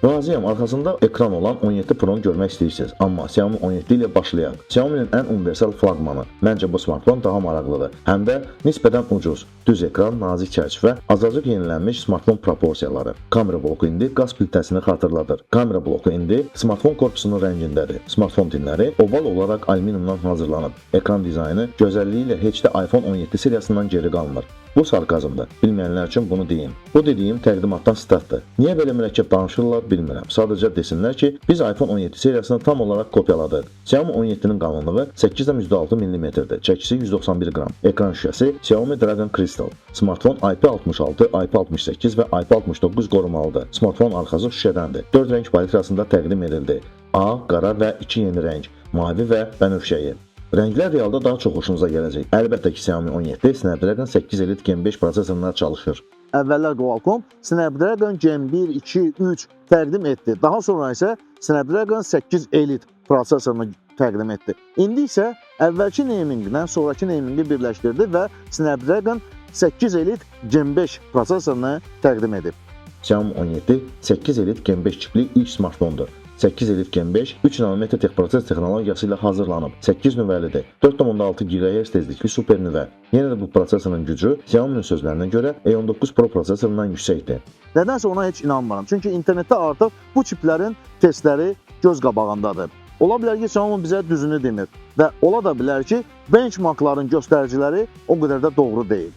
Razıyam, arxasında ekran olan 17 Pro-nu görmək istəyirsiniz. Amma Xiaomi 17 ilə başlayaq. Xiaomi-nin ən universal flaqmanı. Məncə bu smartfon daha maraqlıdır. Həm də nisbətən ucuz. Düz ekran, nazik çərçivə, azacıq yenilənmiş smartfon proporsiyaları. Kamera bloku indi qaz plitəsini xatırladır. Kamera bloku indi smartfon korpusunun rəngindədir. Smartfon tinləri oval olaraq alüminiumdan hazırlanıb. Ekran dizaynı gözəlliyi ilə heç də iPhone 17 seriyasından geri qalmır. Bu sarkazmdır. Bilməyənlər üçün bunu deyim. Bu dediyim təqdimatdan sitatdır. Niyə belə mürəkkəb danışırlar bilmirəm. Sadəcə desinlər ki, biz iPhone 17 seriyasını tam olaraq kopyaladıq. Xiaomi 17-nin qalınlığı 8,6 mm-dir. Çəkisi 191 qram. Ekran şüşəsi Xiaomi Dragon Crystal. Smartfon IP66, IP68 və IP69 qorumalıdır. Smartfon arxası şüşədəndir. 4 rəng palitrasında təqdim edildi. Ağ, qara və iki yeni rəng, mavi və bənövşəyi. Rənglər realda daha çox xoşunuza gələcək. Əlbəttə ki, Xiaomi 17 Snapdragon 8 Elite Gen 5 prosesoruna çalışır. Əvvəllər Qualcomm Snapdragon Gen 1, 2, 3 təqdim etdi. Daha sonra isə Snapdragon 8 Elite prosesorunu təqdim etdi. İndi isə əvvəlki naminglə sonrakı namingi birləşdirdi və Snapdragon 8 Elite Gen 5 prosesorunu təqdim edib. Xiaomi 17 8 Elite Gen 5 çipli ilk smartfondur. 8 Elite Gen 5 3 nanometr texproses texnologiyası ilə hazırlanıb. 8 nüvəlidir. 4,6 GHz tezlikli super nüvə. Yenə də bu prosesorun gücü Xiaomi-nin sözlərinə görə A19 Pro prosesorundan yüksəkdir. Nədənsə ona heç inanmıram. Çünki internetdə artıq bu çiplərin testləri göz qabağındadır. Ola bilər ki, Xiaomi bizə düzünü demir və ola da bilər ki, benchmarkların göstəriciləri o qədər də doğru deyil.